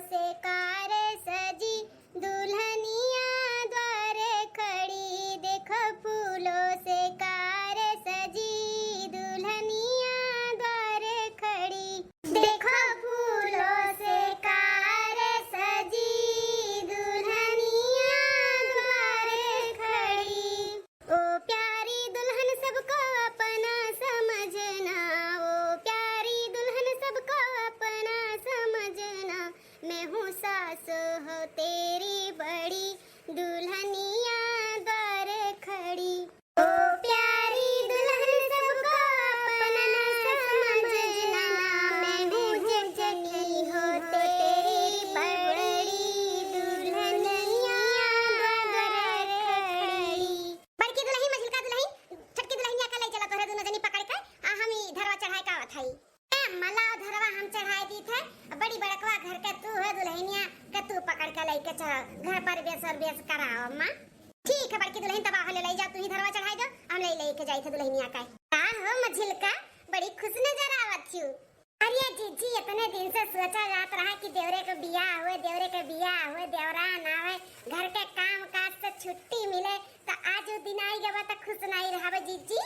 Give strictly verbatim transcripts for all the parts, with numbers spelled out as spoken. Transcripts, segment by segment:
से कार सजी दुल्हनिया द्वार खड़ी, देखो फूलों से कार सजी दुल्हनिया द्वार खड़ी, देखो फूलों से कार सजी दुल्हनिया द्वार खड़ी। ओ प्यारी दुल्हन सबको अपना समझना, ओ प्यारी दुल्हन सबको अपना समझना, मैं हूँ सासु हो तेरी बड़ी दुल्हनिया द्वार खड़ी। ओ प्यारी दुल्हन सबको अपना समझना, मैं हूँ जचनी हो तेरी बड़ी दुल्हनिया द्वार खड़ी। बड़की दुल्हन, मझिलका दुल्हन, छोटकी दुल्हनिया का ले चला तोहरे दोनों जनी पकड़ के, आ हम ई धरवा चढ़ाए का आवत हई। ए, मला धरवा हम चढ़ाए दीत है, बड़ी बड़कवा घर के तू है दुल्हनिया, के तू पकड़ के लेके चला, घर पर बेस और बेस कराओ अम्मा। ठीक है बड़की दुल्हन, तब आहो ले ले जाओ, तू ही धरवा चढ़ाए दो, हम ले लेके जाई थे दुल्हनिया का। का हो मझिलका, बड़ी खुश नजर आवत हूँ। अरे जीजी, इतने दिन से सोचा जात रहा कि देवरे के बियाह हुए, देवरे के बियाह हुए, देवरान आवे, घर के काम काज से छुट्टी मिले, तो आज वो दिन आई गवा तो खुश नहीं रहबे जीजी।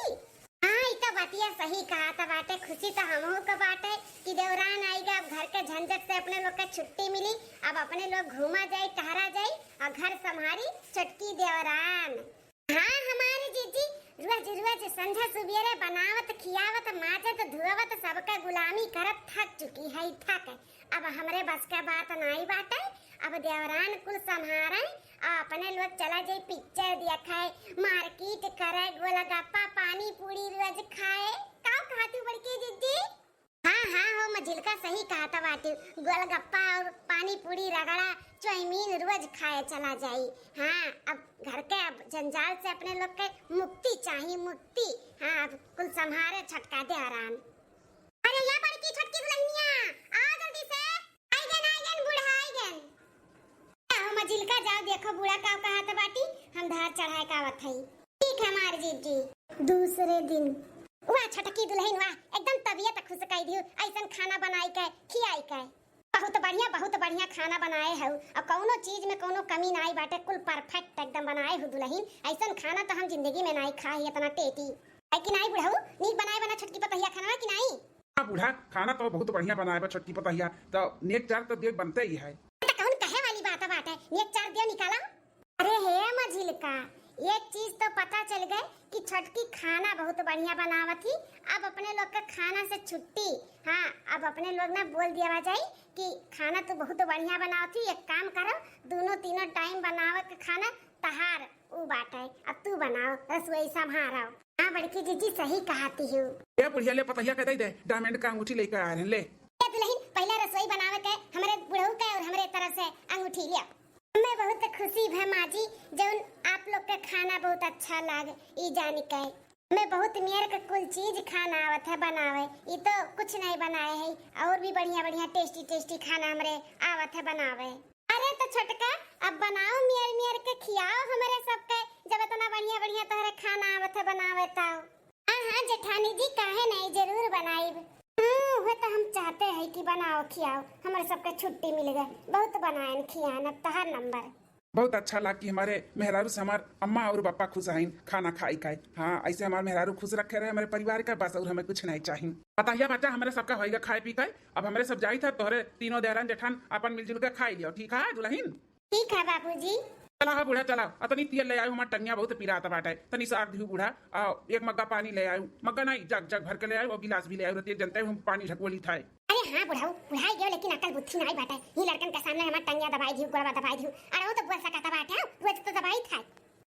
हाँ, ई तो बतिया सही कहा था बाटे, खुशी तो हमहू के बाटे कि देवरान आई गा, अब घर के झंझट से अपने लोग के छुट्टी मिली, अब अपने लोग घूमा जाई, टहरा जाई और घर संभारी छोटकी देवरान। हाँ, हमारे जीजी रोज रोज संझा सुबेरे बनावत, खियावत, माजत, धुआवत, सबके गुलामी करत थक चुकी है, थक। अब हमरे बस के बात नाई बाटे। अब देवरान कुल संभारे, आ अपने लोग चला जाई पिक्चर देखे, मार्केट करे, गोलगप्पा, पानी पूरी रोज खाए। का कहती बड़की जीजी? हाँ, हाँ, हो मझिलका सही कहत बाटी। गोलगप्पा और पानी पूरी, रगड़ा, चाउमीन रोज खाए चला जाई। हाँ, अब घर के अब जंजाल से अपने लोग के मुक्ति चाही, मुक्ति। हाँ, अब कुल संभारे छोटका देवरान। अरे या बड़की छोटकी दुल्हनिया, आओ जल्दी से। आइगन, आइगन, बूढ़ा आइगन। आओ मझिलका, जाओ देखो बूढ़ा का कहत बाटी, हम धार चढ़ाए का आवत हई। ठीक है हमार जीजी। दूसरे दिन। वाह छोटकी दुल्हन वाह, एकदम तबियत खुश कई दियो, ऐसन खाना बनाई के, खियाई के। बहुत बढ़िया, बहुत बढ़िया खाना बनाए हऊ, और कौनो चीज में कौनो कमी नाई बाटे, कुल perfect एकदम बनाए हऊ दुल्हन। ऐसन खाना तो हम जिंदगी में नाई खाई, इतना टेटी। है कि नाई बुढ़ऊ, नीक बनाए बना छोटकी पतहिया खाना कि नाई? हाँ बूढ़ा, खाना तो बहुत बढ़िया बनाए बा छोटकी पतहिया, तो नेक चार तो दे बनते ही है। तो कौन कहे वाली बात बाटे, नेक चार दे निकाला। अरे हे मझिलका, एक चीज तो पता चल गए कि छोटकी खाना बहुत बढ़िया बनावत ही। अब अपने लोग के खाना से छुट्टी। हाँ, अब अपने लोग ना बोल दिया जाई कि खाना तू बहुत बढ़िया बनावत ही, एक काम करो, दोनों तीनों टाइम बनावे के खाना तहार ऊ बाटे, अब तू बनाओ, रसोई संभारो। हाँ बड़की जीजी सही कहती हूँ। ए बुढ़िया ले पतहिया के दे दे, डायमंड का अंगूठी लेके आए हैं, ले। ए दुल्हन, पहले रसोई बनावे के हमरे बुढ़ऊ के और हमरे तरफ से अंगूठी लिया। हमें बहुत खुशी भे माँ जी, जौन आप लोग के खाना बहुत अच्छा लाग, ई जान के। हमें बहुत मेर के कुल चीज खाना आवत है बनावे, ई तो कुछ नहीं बनाए है, और भी बढ़िया बढ़िया tasty tasty खाना हमरे आवत है बनावे। अरे तो छोटका, अब बनाओ मेर मेर के खियाओ हमरे सबके, जब इतना बढ़िया बढ़िया तोहरे खाना आवत है बनावे तो। हाँ, हाँ, जेठानी जी, काहे नहीं, जरूर बनाइब। हाँ, वो तो हम चाहते हैं कि बनाओ, खियाओ, हमरे सबके छुट्टी मिल गए, बहुत बनाएन, खियान, अब तहार नंबर। बहुत अच्छा लाग कि हमारे मेहरारू से हमार अम्मा और बप्पा खुश हईन, खाना खाई खाए। हाँ, ऐसे हमार मेहरारू खुश रखे रहे हमारे परिवार का, बस और हमें कुछ नहीं चाहिए। पतहिया बच्चा हमरे सबका होइगा खाए पी खाए, अब हमरे सब जाई था, तोहरे तीनों देहरान जेठान अपन मिलजुल के खाई लियो, ठीक है दुल्हन? ठीक है बाबूजी। चला हा बूढ़ा, चला, अतनी तेल ले आयु, हमार टंगिया बहुत पिरात बाटे, तनी साग दिहु बूढ़ा, आ एक मग्गा पानी ले आयु, मग्गा नहीं, जग, जग भर के ले आयु, और गिलास भी ले आयु, रतिया जनते हम पानी झकवली था। अरे हाँ बुढ़ऊ, बुढ़ाई गयो लेकिन अकल बुद्धि नहीं बाटे, ये लड़कन के सामने हमार टंगिया दबाई दिहु, गोड़वा दबाई दिहु, अरे वो तो बुआ सा कहता बाटे, हाँ, वो तो दबाई था।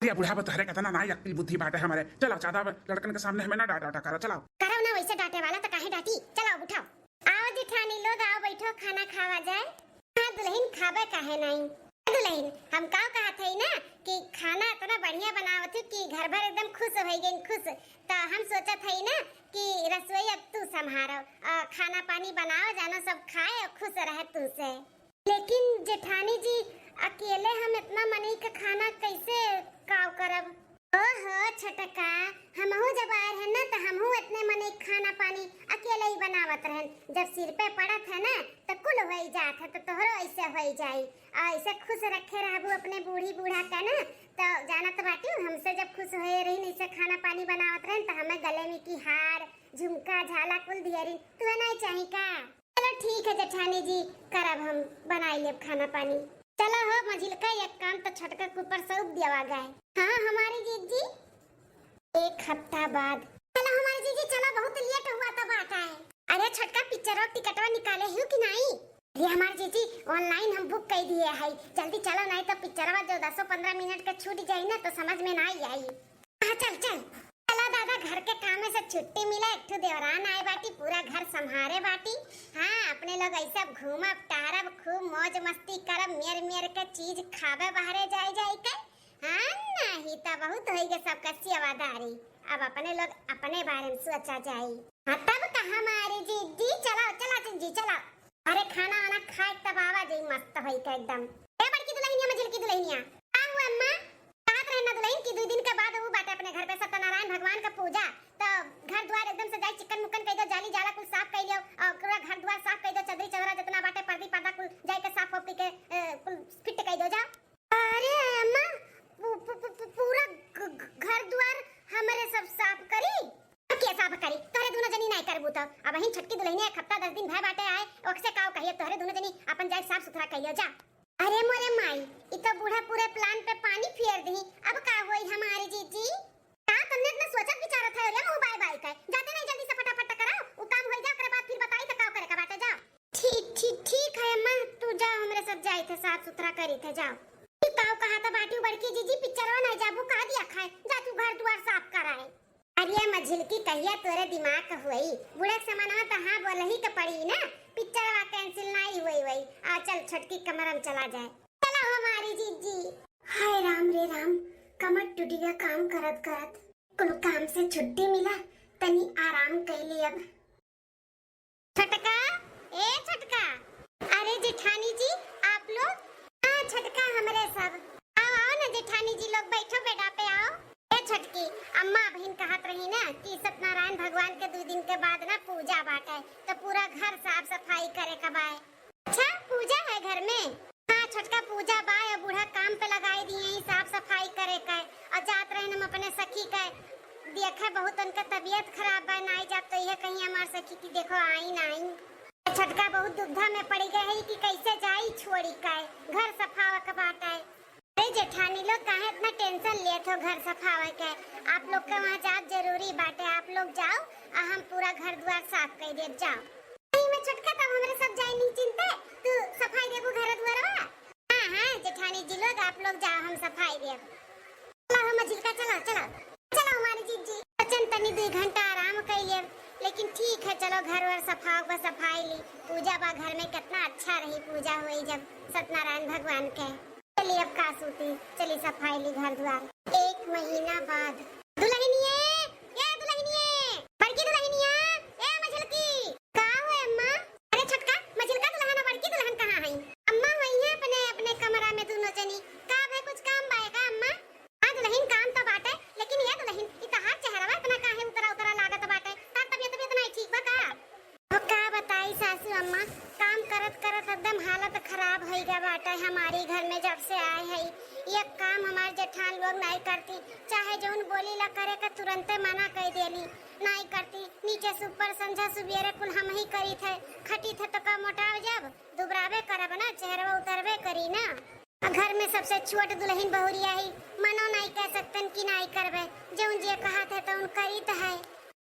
अरे बूढ़ा, बतहरे कहता ना, नहीं अकल बुद्धि बाटे हमारे, चला, ज्यादा लड़कन के सामने हमें ना डांटा, डांटा करा, चला। करो ना वैसे डांटे वाला तो काहे डांटी, चला उठाओ। आओ जेठानी लोग, आओ बैठो, खाना खावा जाए। हाँ दुल्हन, खाबे काहे नहीं। दुल्हन, हम का कहत हई ना कि खाना इतना बढ़िया बनावत हू कि घर भर एकदम खुश हो गए, खुश। तो हम सोचत हई ना कि रसोई अब तू संभारो, आ, खाना पानी बनाओ, जानो सब खाए और खुश रहे तू से। लेकिन जेठानी जी, अकेले हम इतना मनई का खाना कैसे काव करब? ओहो छोटका, हमहू जब आए रहन ना, त हमहू इतने मनई खाना पानी अकेले ही बनावत रहन। जब सिर पे पड़त है ना, त कुल होई जात है तो तोहरो ऐसे होई जाई। और ऐसे खुश रखे रहबू अपने बूढ़ी बूढ़ा का ना, तो जानत बाटू, हमसे जब खुश होए रही, ऐसे खाना पानी बनावत रहे, तो हमें गले में की हार, झुमका, झाला कुल दिया रही, तू नहीं चाही का? चलो ठीक है जेठानी जी, करब हम, बनाई लेब खाना पानी। चलो हो मझिलका, एक काम तो छोटका के ऊपर सौंप दिया गए। हाँ हमारी जीजी। एक हफ्ता बाद। चलो हमारी जीजी, चलो, बहुत लेट हुआ तो बात है। अरे छोटका, पिक्चर और टिकटवा निकाले हूँ कि नहीं? अरे हमारी जीजी, ऑनलाइन हम बुक कर दिए है, जल्दी चलो, नहीं तो पिक्चरवा जो दसो पन्द्रह मिनट का छूट जाई ना तो समझ में ना आई। हाँ चल चल। चलो दादा, घर के कामे से छुट्टी मिला, एक ठो देवरान आए बाटी, पूरा घर संभारे बाटी। हाँ, अपने लोग ऐसे घूमब टहरब, खूब मौज मस्ती करब, मेर मेर के चीज खाबे बाहरे जाए जाए के। हाँ, नहीं तो बहुत होई गए सबका सेवादारी। अब अपने लोग अपने बारे में सोचा जाई। हाँ, तब का हमारी जीजी, चलाओ, चला जीजी, चलाओ। अरे खाना वाना खाए तब आवा जाई, मस्त होई के एकदम। ए बड़की दुल्हनिया, मझिलकी दुल्हनिया, का हुआ अम्मा? कहत रहे ना दुल्हन कि दुई दिन के बाद वो बाटे अपने घर पे सत्यनारायण भगवान का पूजा, तो घर द्वार एकदम से जाई चिकन मुकन कई दो, जाली जाला कुल साफ कई लियो, और पूरा घर द्वार साफ कई दो, चदरी चदरा जितना बाटे, पर्दी पर्दा कुल जाई के साफ वाफ कई के, ए, कुल फिट कई दो जाओ। अरे अम्मा, पू-, पू-, पू-, पू-, पूरा घ-, घ-, घर द्वार हमरे सब साफ करी? अब के साफ करी? तोहरे दुनो जनी नाई करबू तो। अबहिन छोटकी दुल्हनिया एक हफ्ता दस दिन भय बाटे आए, ओकसे काव कहिए, तोहरे दुनो जनी अपन जाए साफ सुथरा कइयो जा। अरे मोरे माई, ई तो बूढ़ा पूरे plan पे पानी फेर दही। अब का होई हमारी जीजी? का तुमने इतना सोचत विचारत है रे मुँह बाय बाय के? जाते नहीं जल्दी से फटाफट कराओ, उ काम होई जा, ओकरे बाद फिर बताई तो का करे का बाटे, जाओ। ठीक, ठीक, ठीक है अम्मा, तू जाओ, हमरे सब जाई थे, साफ सुथरा करी थे, जाओ। तू काव कहा था बाटी बड़की जीजी, पिक्चरवा नहीं जाबू, कहा दिया खाए, जा तू घर दुआर साफ कराए। अरे मझिलकी, कहिया तोरे दिमाग हुई, बूढ़ा के समानवा तो हाँ बोलही के पड़ी ना, पिक्चरवा cancel नहीं हुई हुई। आ चल छोटकी कमरा में चला जाए। चलो हमारी जीजी। हाय राम रे राम, कमर टूट गया काम करत करत। कुल काम से छुट्टी मिला, तनी आराम कैली अब। छोटका, ए छोटका। अरे जेठानी जी, आप लोग? हाँ छोटका, हमरे सब। आओ, आओ ना जेठानी जी लोग, बैठो बेडा पे आओ। ए छोटकी, अम्मा अबहिन कहत रही ना कि सत्यनारायण भगवान के दू दिन के बाद ना पूजा बाटे, तो पूरा घर साफ सफाई करे के बाय। अच्छा, पूजा है घर में? हाँ छोटका, पूजा बा, या बूढ़ा काम पे लगाई दिए हैं साफ सफाई करे का। और जात रहे हम अपने सखी का देखे, बहुत उनका तबीयत खराब बा, नाई जाब तो यह कहीं हमार सखी की देखो आई नाई। छोटका बहुत दुविधा में पड़ी गए है कि कैसे जाई छोड़ी का, घर सफावे के बाटे। अरे जेठानी लोग काहे इतना tension लेत हो घर सफावे के? आप लोग के वहाँ जाब जरूरी बाटे, आप लोग जाओ, आ हम पूरा घर द्वार साफ कर देब, जाओ। नहीं मैं छोटका, तब हमरे सब जाए नहीं चिंते, तू सफाई देबू घर दुआरवा? हाँ, हाँ, जेठानी जी लोग, आप लोग जाओ, हम सफाई देब। चलो, हम मझिलका, चलो, चलो। चलो, हमारी जीजी। बच्चन तनी दुई घंटा आराम कर लेब, लेकिन ठीक है, चलो, घर वर सफाओ बा, सफाई ली। पूजा बा घर में, कितना अच्छा रही पूजा हुई जब सत्यनारायण भगवान के। चली अब का सूती, चली सफाई ली घर द्वार। एक महीना बाद। दुल्हनिए, ए दुल्हनिए, बड़की दुल्हनिया, ए मझिलकी। का हुए अम्मा? अरे छोटका, मझिलका दुल्हन और बड़की दुल्हन कहाँ हई? अम्मा वही है अपने, अपने कमरा में दोनों जनी। का भाई कुछ काम बाय का अम्मा? हाँ दुल्हन, काम तो बाटे, लेकिन ये दुल्हन, ई तहार चेहरवा इतना काहे उतरा उतरा लागत बाटे? तार तबीयत, तबीयत नहीं ठीक बा का? हो का बताई सासू अम्मा, काम करत करत एकदम हालत खराब होई गया बाटे हमारी घर में जब से आए है। ये काम हमार जेठान लोग नहीं करती, चाहे जौन बोली ला करे के तुरंते मना कर देली, नहीं करती। नीचे से ऊपर संझा सुबेरे कुल हम ही करी थे, खटी थे तो का मोटाव जब, दुबराबे करब ना, चेहरवा उतरबे करी ना। आ घर में सबसे छोट दुल्हन बहुरिया ही, मनो नाई कह सकतन कि नाई करबे, जौन जे कहत है तौन करीत है।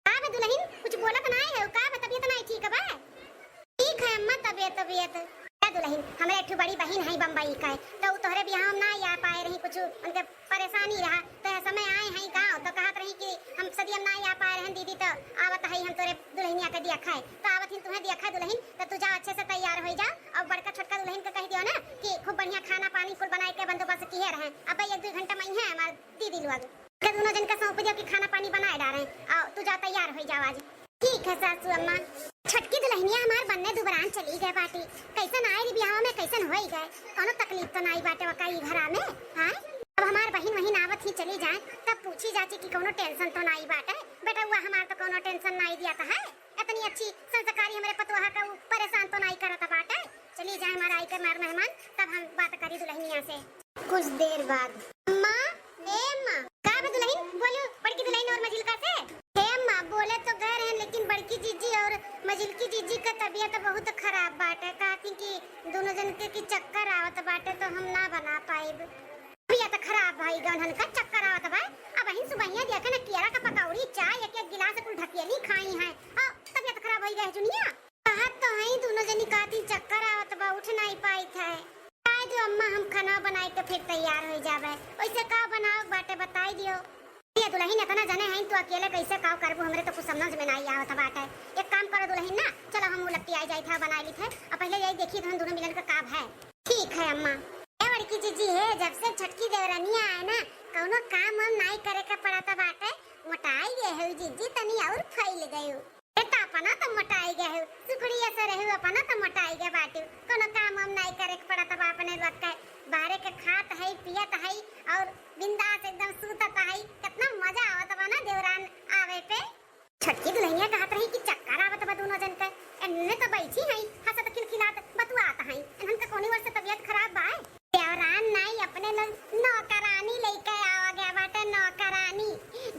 का बे दुल्हन, कुछ बोलत नाई है, का बे तबीयत नाई ठीक बा? ठीक है अम्मा, तबीयत, तबीयत। ए दुल्हन, हमरे एक ठो बड़ी बहिन है बम्बई का, तो उ तोहरे बियाह में ना आ पाए रही, कुछ उनके परेशानी रहा, तो यह समय आए हैं गाँव, तो कहत रही कि हम सदियम ना आ पाए रहन दीदी, तो आवत है हम तोरे दुल्हनिया के दिया खाए, तो आवत ही तुम्हें दिया खाए दुल्हन, तो तू जा अच्छे से तैयार हो जा, और बड़का छोटका दुल्हन के कह दियो ना कि खूब बढ़िया खाना पानी कुल बनाए के बंदोबस्त किए रहे। अब एक दो घंटा में ही है हमार दीदी लोग के दोनों जन का सौंप दियो कि खाना पानी बनाए डारे, और तू जा तैयार हो जाओ आज। ठीक है सासू अम्मा। छोटकी दुल्हनिया हमार बन्ने दुबरान चली गए बाटी, कैसन आए रे बियाह में, कैसन होई गए, कोनो तकलीफ तो नाई बाटे वका ई घरा में, हाँ? अब हमार बहिन वहिन आवत ही चली जाए, तब पूछी जाची कि कोनो tension तो नाई बाटे। बेटा हुआ हमार तो कोनो tension नाई दिया था है, इतनी अच्छी संस्कारी हमरे पतोहा का उ परेशान तो नाई करत बाटे। चली जाए हमारा आई के हमार मेहमान, तब हम बात करी दुलहिनिया से। कुछ देर बाद, अम्मा, ए अम्मा, का बा दुलहिन? बोलू बड़की दुलहिन और मझिलका से। हे अम्मा, बोले तो गए रहे, लेकिन बड़की जीजी और मझिलकी जीजी का तबियत बहुत खराब बाटे। कहती कि दोनों जन के कि चक्कर आवत बाटे, तो हम ना बना पाइब। तबियत खराब भई गए उन्हन का, चक्कर आवत बा। अबहिन सुबहिया देखे न कियरा का पकौड़ी, चाय, एक एक गिलास कुल ढकेली खाई हैं। आ, तबियत खराब होई गए जुनिया। कहत तो हई, दोनों जनी कहती चक्कर आवत बा, उठ नाई पाइत है। बताई दियो अम्मा, हम खाना बनाई के फिर तैयार होई जाबे। वैसे का बनावे के बाटे बताई दियो। ये दुलहिन इतना जने हई, तू अकेले कैसे का करबू, हमरे तो कुछ समझ में नाई आवत बाटे। एक काम करो दुलहिन ना, चलो हम उलट्टी आई जाइत है, बनाई लीत है, और पहले यही देखी तो हम दोनों मिलन का काब है। ठीक है अम्मा। ए बड़की जीजी है, जब से छोटकी देवरनिया आए ना, कौनो काम वाम नाई करे के पड़त बाटे। मोटाई गए हो जीजी, तनी और फैल गए हो। ए, त अपना त मोटाई गए हो, सुखड़िया से रहो, अपना त मोटाई गए बाटू। कोनो काम वाम नाई करे के पड़त बा, अपने लोग के बाहरे के खात है, पियत है और बिंदास एकदम सूतत है। कितना मजा आवत बा ना देवरान आवे पे। छोटकी दुलहिनिया कहत रही कि चक्कर आवत बा दोनों जन के। एन्ने त बैठी है, हंसत खिलखिलात बतुआत है। इन्हन के कौनी ओर से तबियत खराब बा? देवरान नाई, अपने लोग नौकरानी लेके आवा गया बाटे, नौकरानी।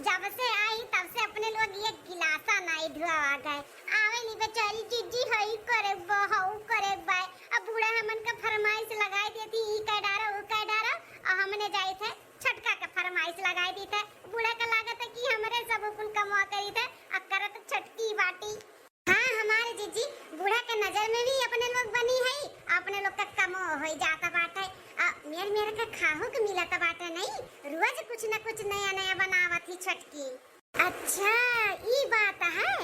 जब से आई तब से अपने लोग एक गिलासा नाई धुआवा गए। आवेली बेचारी जीजी, हई करे बा, हऊ करे बा। अब बूढ़ा हमन का फरमाइश लगाई देती, ई कह डारो, ऊ कह डारो, और हमने जाइत है छोटका का फरमाइश लगाई दी थे। बूढ़ा का लागत है कि हमरे सब कुल कमवा करी थे, आ करत छोटकी बाटी। हाँ, हमारे जीजी, बूढ़ा के नजर में भी अपने लोग बनी है, अपने लोग का कमो होई जात बाटे। आ, मेर मेर के खाहू के मिलत बाटे नहीं, रोज कुछ न कुछ नया नया बनावत ही छोटकी। अच्छा, ई बात है,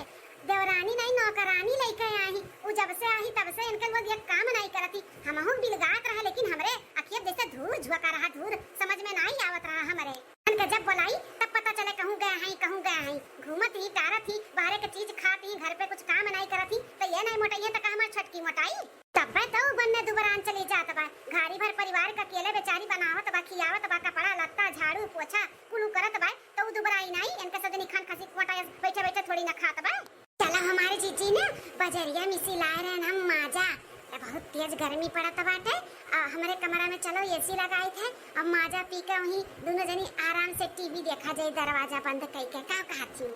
देवरानी नहीं नौकरानी लेके आई, उ जब से आई तब से इनके लोग एक काम नहीं करती। हमहू बिलगात रहे, लेकिन हमरे अखिया जैसे धूर झुका रहा, धूर समझ में नहीं आवत रहा हमरे। इनके जब बुलाई तब पता चले कहूँ गए हैं, कहूँ गए हैं। घूमत ही, टारत ही, बाहरे के चीज खात ही, घर पे कुछ काम नाई करत ही, तो ये नाई मोटाई है तो का हमार छोटकी मोटाई? तब्बे तो उ बन्ने दुबरान चली जात बा। घारी भर परिवार का अकेले बेचारी बनावत बा, खियावत बा, कपड़ा लत्ता, झाड़ू, पोछा, कुलू करत बा, तो उ दुबराई नाई, इनके सब जनी खान खसी मोटाई बैठे बैठे थोड़ी ना खात बा। चला हमारे जीजी ना बजरिया में से लाए रहन हम माजा। ए, बहुत तेज गर्मी पड़त बाटे। आ, हमरे कमरा में चलो एसी लगाई थे, अब माजा पी के वहीं दोनों जनी आराम से टीवी देखा जाए, दरवाजा बंद कई के। का कहत ही?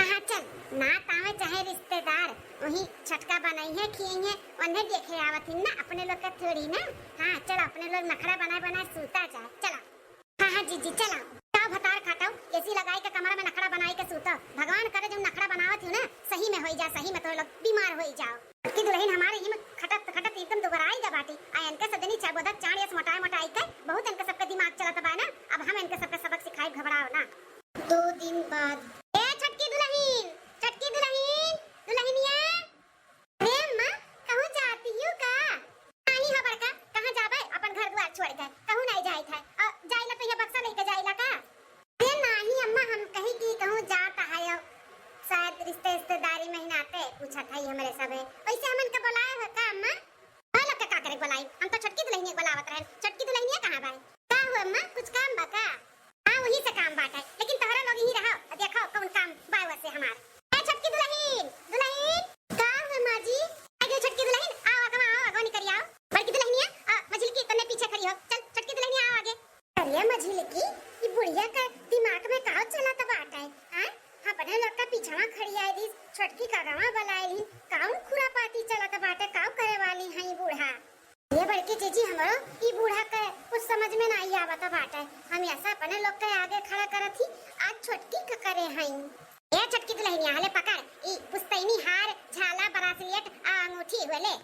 हाँ, चल, नात आवे चाहे रिश्तेदार, वहीं छोटका बनाई है, खियाई है, उन्हें देखे आवत ही ना, अपने लोग का थोड़ी ना। हाँ, चल, अपने लोग नखड़ा बनाए बनाए सूता जाए, चला। हाँ, हाँ, जीजी, चला। जाओ, भतार खाटाओ, एसी लगाई के कमरा में नखड़ा बनाई के सूतो। भगवान करे, जब नखड़ा बनावत हो ना, सही में होई जा, सही में तो लोग बीमार होई जाओ। छोटकी दुलहिन हमारे ही में खटत, खटत एकदम दुबराई गा बाटी। आ इनके सब जनी चाबोदक चाण यस मोटाई, मोटाई के बहुत इनके सबके दिमाग चलत बा ना। अब हम इनके सबके सबक सिखाई, घबराओ ना। दो दिन बाद। ए, छोटकी दुलहिन, छोटकी दुलहिन, दुलहिनिया। अरे अम्मा, कहूँ जाती हो का? नाहीं हो बड़का, कहाँ जाबे? अपन घर दुआर छोड़ के कहूँ नाहीं जाइत है। और जाइला तो ये बक्सा लेके जाइला का? अरे नाहीं अम्मा, हम कही कि कहूँ जात है, शायद रिश्ते रिश्तेदारी में ही नाते पूछत है हमरे सबे। वैसे हमन के बुलाए हो का अम्मा? हाँ, लोग के का करे बुलाई? हम तो छोटकी दुलहिनिया के बुलावत रहन। छोटकी दुलहिनिया कहाँ बा? का हुआ अम्मा, कुछ काम बा का? हाँ, वही से काम बाटे, लेकिन तोहरा लोग यहीं रहो, देखो कौन काम बा वैसे हमार। ए छोटकी दुलहिन, दुलहिन। का हुआ माँ जी? आ गई छोटकी दुलहिन, आओ अगवा, आओ अगवा निकरी आओ। बड़की दुलहिनिया, आ, मझिलकी तन्ने पीछे खड़ी हो। चल छोटकी दुलहिनिया आओ आगे। अरे मझिलकी, ई बुढ़िया का दिमाग में का चलत बाटे? हाँ? अपने लोग का पीछवा खड़ी आई दिस, छोटकी का अगवा बुलाए ली, काउन खुरापाती चलत बाटे, काउ करे वाली है ई बूढ़ा? ये बड़की जीजी, हमरो ई बूढ़ा के कुछ समझ में नाई आवत बाटे। हम ऐसा अपने लोग के आगे खड़ा करत ही, आज छोटकी के करे हई। ए छोटकी दुलहिनिया, हले पकड़, ई पुस्तैनी हार, झाला, ब्रासलेट आ अंगूठी होले।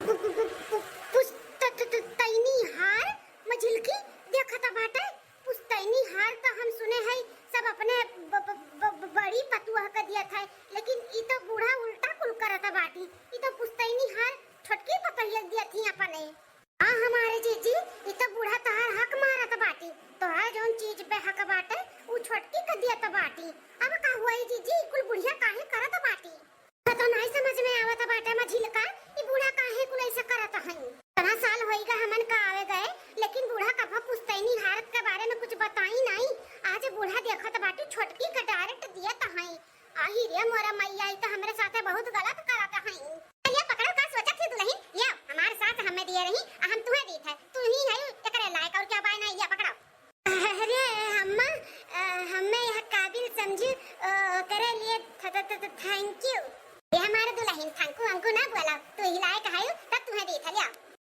पु-, पु-, पु-, पु-, पुस्त-, त-, त-, तैनी हार, मझिलकी देखत बाटे, पुस्तैनी हार त हम सुने हई सब अपने ब-, ब-, ब-, ब-, बड़ी पतुआ के दियत है, लेकिन ई तो बूढ़ा उल्टा कुल करत बाटी। ई तो पुस्तैनी हार छोटकी पतोहिया दियत ही अपने। आ हमारे जीजी, ई तो बूढ़ा तोहार हक मारत बाटी। तोहार जौन चीज पे हक बाटे, उ छोटकी के दियत बाटी। अब का हुआ ई जीजी, ई कुल बुढ़िया काहे करत बाटी? तो नाई समझ में आवत बाटे मझिलका, ई बूढ़ा काहे कुल ऐसे करत हई। इतना साल होइगा हमन का आवे गए, लेकिन बूढ़ा कभो पुस्तैनी हार के बारे में कुछ बताई नाई। आज बूढ़ा देखत बाटी छोटकी के direct दियत हई। आही रे मोरा मैया, ई तो हमरे साथे बहुत गलत करत हई। चलिए पकड़ो, का सोचत ही दुलहिन? ये हमारे साथ हम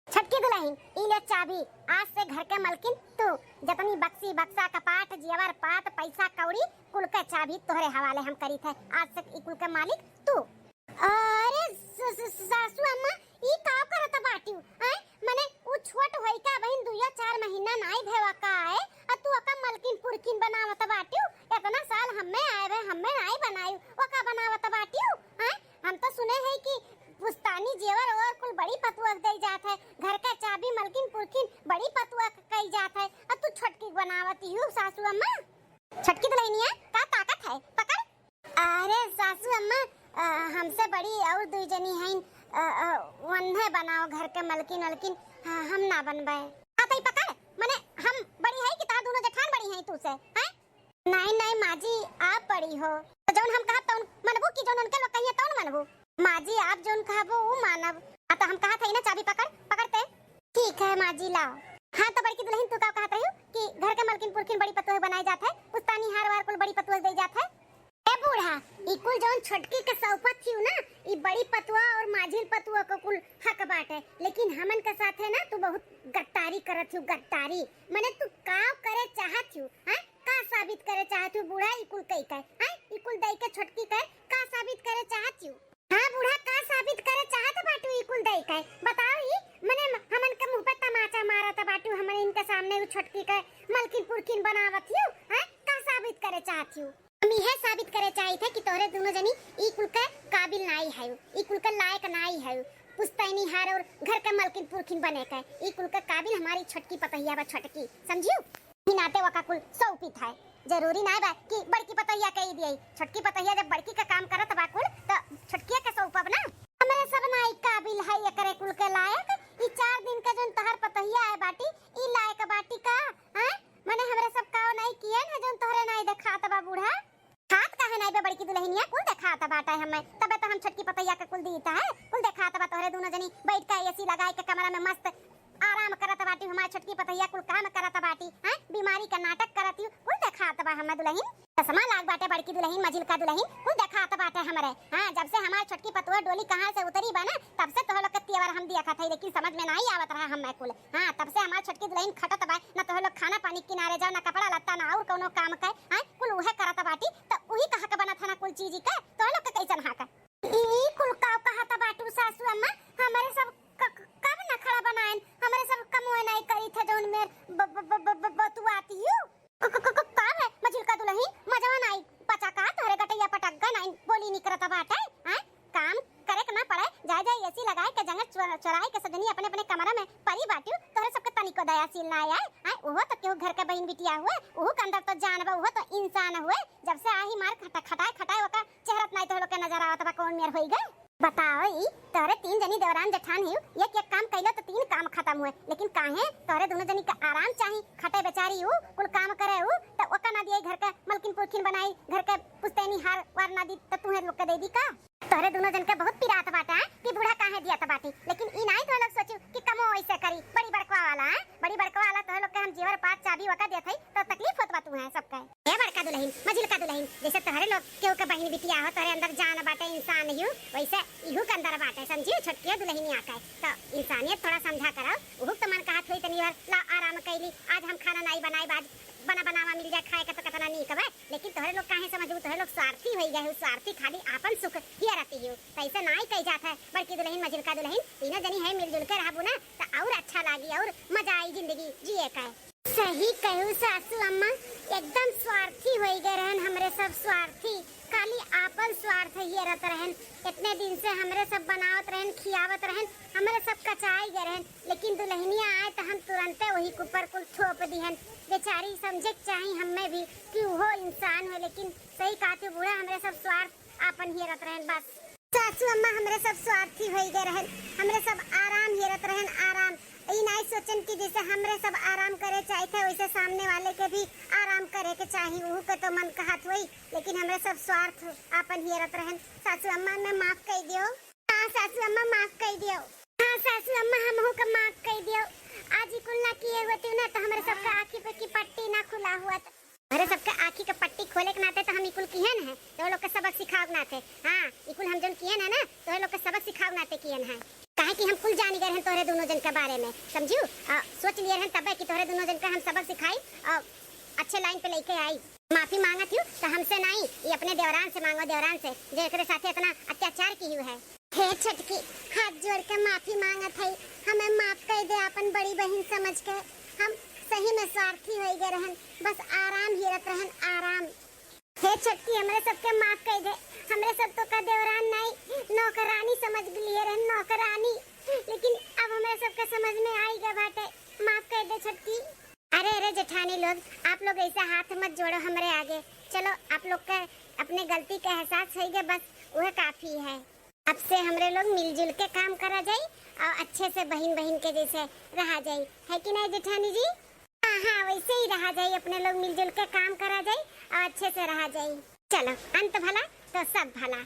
छोटकी दुलहिन, ई ले चाबी, आज से घर के मलकिन तू। जतनी बक्सी बक्सा, कपाट, जेवर पात, पैसा कौड़ी, कुल के चाबी तोहरे हवाले हम करीत है। आज से ई कुल के मालिक तू। अरे स-, स-, स-, सासू अम्मा, ई का करत बाटिउ? आय, मने उ छोट होई का बहिन, दुइया चार महीना नाई भेवा का है, आ तू ओका मलकिन पुरकिन बनावत बाटिउ? एतना साल हम्मे आए भे, हम्मे नाई बनाइउ, ओका बनावत बाटिउ? आय, हम तो सुने है कि पुस्तानी जेवर ओवर कुल बड़ी पतुआ के दई जात है, घर का चाबी मलकिन पुरखिन बड़ी पतुआ के कई जात है, आ तू छोटकी के बनावत हिउ सासू अम्मा। छोटकी दुलहिनिया, का ताकत है, पकड़। अरे सासू अम्मा, अ, हमसे बड़ी और दुई जनी हईन, अ, अ, वन्हे बनाओ घर के मलकिन वलकिन, ह-, हम ना बनबे। आ तई पकड़, मने हम बड़ी हई कि तहार दुनो जेठान बड़ी हई तू से, हैं? नाई, नाई, माँ जी, आप बड़ी हो। तो जौन हम कहब तौन मनबू कि जौन उनके लोग कहिए तौन मनबू? माँ जी, आप जौन कहबो ऊ मानब। आ तो हम कहत हई ना, चाबी पकड़, पकड़ते। ठीक है माँ जी, लाओ। हाँ तो बड़की दुलहिन, तू का कहत रही कि घर के मलकिन पुरखिन बड़ी पतोह बनाए जात है, पुस्तानी हार वार कुल बड़ी पतोह दे जात है? ए बूढ़ा, ई कुल जौन छोटकी के सौंपत हिउ ना, ई बड़ी पतुआ और माझिल पतुआ को कुल हक बाटे, लेकिन हमन के साथे ना तू बहुत गद्दारी करत हिउ, गद्दारी। मने तू का करे चाहत हिउ, हैं? का साबित करे चाहत हिउ बूढ़ा, ई कुल कई के, हैं? ई कुल दई के छोटकी के का साबित करे चाहत हिउ? हाँ बूढ़ा, का साबित करे चाहत बाटू ई कुल दई के? बताओ ई, मने हमन के मुँह पे तमाचा मारत बाटू, हमन इनके सामने उ छोटकी के मलकिन पुरखिन बनावत हिउ, हैं? का साबित करे चाहत हिउ? हम इहे साबित करे चाहित है कि तोहरे दुनो जनी ई कुल के काबिल नाई है, ई कुल के लायक नाई है, पुस्तैनी हार और घर के मलकिन पुरखिन बने के। ई कुल के काबिल हमारी छोटकी पतोहिया बा, छोटकी, समझिउ? ई नाते ओका कुल सौंपित है, जरूरी नाई बा कि बड़की पतोहिया के ई दिए। छोटकी पतोहिया जब बड़की के काम करत बा कुल, तो छोटकिया के सौंपब ना। हमरे सब नाई काबिल है एकरे कुल के लायक। ई चार दिन के जौन तोहर पतोहिया आए बाटी, ई लायक बाटी का? हैं? मने हमरे सब काव नाई कियन है जौन तोहरे नाई देखात बा बूढ़ा? खात काहे नाई बे बड़की दुलहिनिया, कुल देखात बाटे हमें, तबे तो हम छोटकी पतोहिया के कुल दीत है, कुल देखात बा तोहरे दुनो जनी बैठ के एसी लगाए के कमरा में मस्त आराम करत बाटी, हमार छोटकी पतोहिया कुल काम करत बाटी, हैं? बीमारी का नाटक करत हिउ, कुल देखात बा हमें दुलहिन। चश्मा लाग बाटे बड़की दुलहिन, मझिलका दुलहिन, कुल देखात बाटे हमरे। हाँ, जब से हमार छोटकी पतोह डोली कहाँ से उतरी बा ना, तब से तोह लोग के तेवर हम देखत है, लेकिन समझ में नाई आवत रहा हमें कुल। हाँ, तब से हमार छोटकी दुलहिन खटत बा, ना तोह लोग खाना पानी किनारे जाओ, ना कपड़ा लत्ता, ना और कौनो काम के, हाँ, कुल उहे करत बाटी, त उही का हक बनत है ना कुल चीज के, तोह लोग के कैसन हक? ई, ई कुल का कहत बाटू सासू अम्मा, हमरे सब क-, क-, कब नखड़ा बनाएन, हमरे सब कमवे नाई करी थे जौन मेर ब-, ब-, बतुआती हूँ। क-, क-, क-, क-, का है मझिलका दुलहिन, मजवा नाई पचा का, तोहरे गटैया पटक गा नाई बोली निकरत बाटे, हैं? काम करे के ना पड़े, जाए जाए एसी लगाए के जंगल चोर-, चोराए के सजनी अपने अपने कमरा में परी बाटिउ, तोहरे सबके तनिको दयाशील ना आए, हैं? उहो तो केहू घर के बहिन बिटिया हुए, उहू के अंदर तो जान बा, उहो तो इंसान हुए, जब से आही मार खटा-, खटाए खटाए ओका चेहरत नाई तोह लोग के नजर आवत बा, कौन मेर होई गए? बताओ ई, तोहरे तीन जनी देवरान जेठान हिउ, एक एक काम कैलो तो तीन काम खत्म हुए, लेकिन काहे तोहरे दुनो जनी के आराम चाही, खटे बेचारी ऊ, कुल काम करे ऊ, त ओका ना दिए घर के मलकिन पुरखिन बनाई, घर के पुस्तैनी हार वार ना दी, त तुहे लोग के दे दी का? तोहरे दुनो जन के बहुत पिरात बाटे, हैं, कि बूढ़ा काहे दियत बाटी, लेकिन ई नाई तोह लोग सोचिउ कि कमो ऐसे करी, बड़ी बड़कवा वाला, हैं, बड़ी बड़कवा वाला तोह लोग के हम जेवर पात चाबी ओका देत हई, तो तकलीफ होत बा तुहे सबके। ए बड़का दुलहिन, मझिलका दुलहिन, जैसे तोहरे लोग केहू के बहिन बिटिया हो, तोहरे अंदर जान बाटे, इंसान हिउ, वैसे इहू के अंदर बाटे, समझिउ? छोटकियो दुलहिनिया के तो इंसानियत थोड़ा समझा कराओ। उहू के तो मन कहत होई तनी बार ला आराम कैली, आज हम खाना नाई बनाई, आज बना बनावा मिल जाए खाए के तो कितना नीक बा, लेकिन तोहरे लोग काहे समझबू, तोहरे लोग स्वार्थी होई गए हो, स्वार्थी, खाली आपन सुख हियरती हो, तो ऐसे नाई कही जात है। बड़की दुलहिन, मझिलका दुलहिन, तीनों जनी है मिलजुल के रहबू ना तो और अच्छा लागी और मजा आई जिंदगी जिए का। सही कहू सासू अम्मा, एकदम स्वार्थी होई गए रहन हमरे सब, स्वार्थी, खाली आपन स्वार्थ हियरत रहन। इतने दिन से हमरे सब बनावत रहन, खियावत रहन, हमरे सब कचाई गए रहन, लेकिन दुलहिनिया आए त हम तुरंते वही के ऊपर कुल थोप दिहन। बेचारी समझे के चाही हमें भी कि उहो इंसान हो, लेकिन सही कहती बूढ़ा, हमरे सब स्वार्थ आपन हियरत रहन बस। सासू अम्मा हमरे सब स्वार्थी होई गए रहन, हमरे सब आराम हेरत रहन, आराम। ई नाई सोचन कि जैसे हमरे सब आराम करे चाहित है, वैसे सामने वाले के भी आराम करे के चाही। उहू के तो मन कहत होई, लेकिन हमरे सब स्वार्थ आपन हेरत रहन। सासू अम्मा, मैं माफ कई दियो। हाँ सासू अम्मा, माफ कई दियो। हाँ सासू अम्मा, हमहू के माफ कई दियो। आज ई कुल ना किए होती ना, तो हमरे सबके आँखी पे की पट्टी ना खुला हुआ। तोहरे सबके आँखी के पट्टी खोले के नाते तो हम ई कुल किहन है, तोहरे लोग के सबक सिखावे के नाते। हाँ, ई कुल हम जौन किहन है ना, तोहरे लोग के सबक सिखावे के नाते किहन है। काहे कि हम कुल जानी गए रहन तोहरे दोनों जन के बारे में, समझू? आ, सोच लिए रहन तबे कि तोहरे दोनों जन का हम सबक सिखाई और अच्छे लाइन पे लेके आई। माफी मांगत हूँ तो हमसे नहीं, ये अपने देवरान से मांगो, देवरान से, जो एकरे साथे इतना अत्याचार की हुई है। हे छोटकी, हाथ जोड़ के माफी मांगत है, हमें माफ कर दे अपन बड़ी बहन समझ के। हम सही में स्वार्थी हो गए रहन, बस आराम हिरत रहन, आराम। हे छोटकी, हमरे सबके माफ कर दे, हमरे सब तो का देवरान नहीं, नौकरानी समझ लिए रहन, नौकरानी। लेकिन अब हमरे सबके समझ में आई गए बाटे, माफ कर दे छोटकी। अरे अरे जेठानी लोग, आप लोग ऐसा हाथ मत जोड़ो हमरे आगे। चलो, आप लोग के अपने गलती का एहसास हो गया, बस वह काफी है। अब से हमरे लोग मिलजुल के काम करा जाई और अच्छे से बहिन बहिन के जैसे रहा जाई, है कि नहीं जेठानी जी? हाँ हाँ, वैसे ही रहा जाई, अपने लोग मिलजुल के काम करा जाई और अच्छे से रहा जाई। चलो, अंत भला तो सब भला।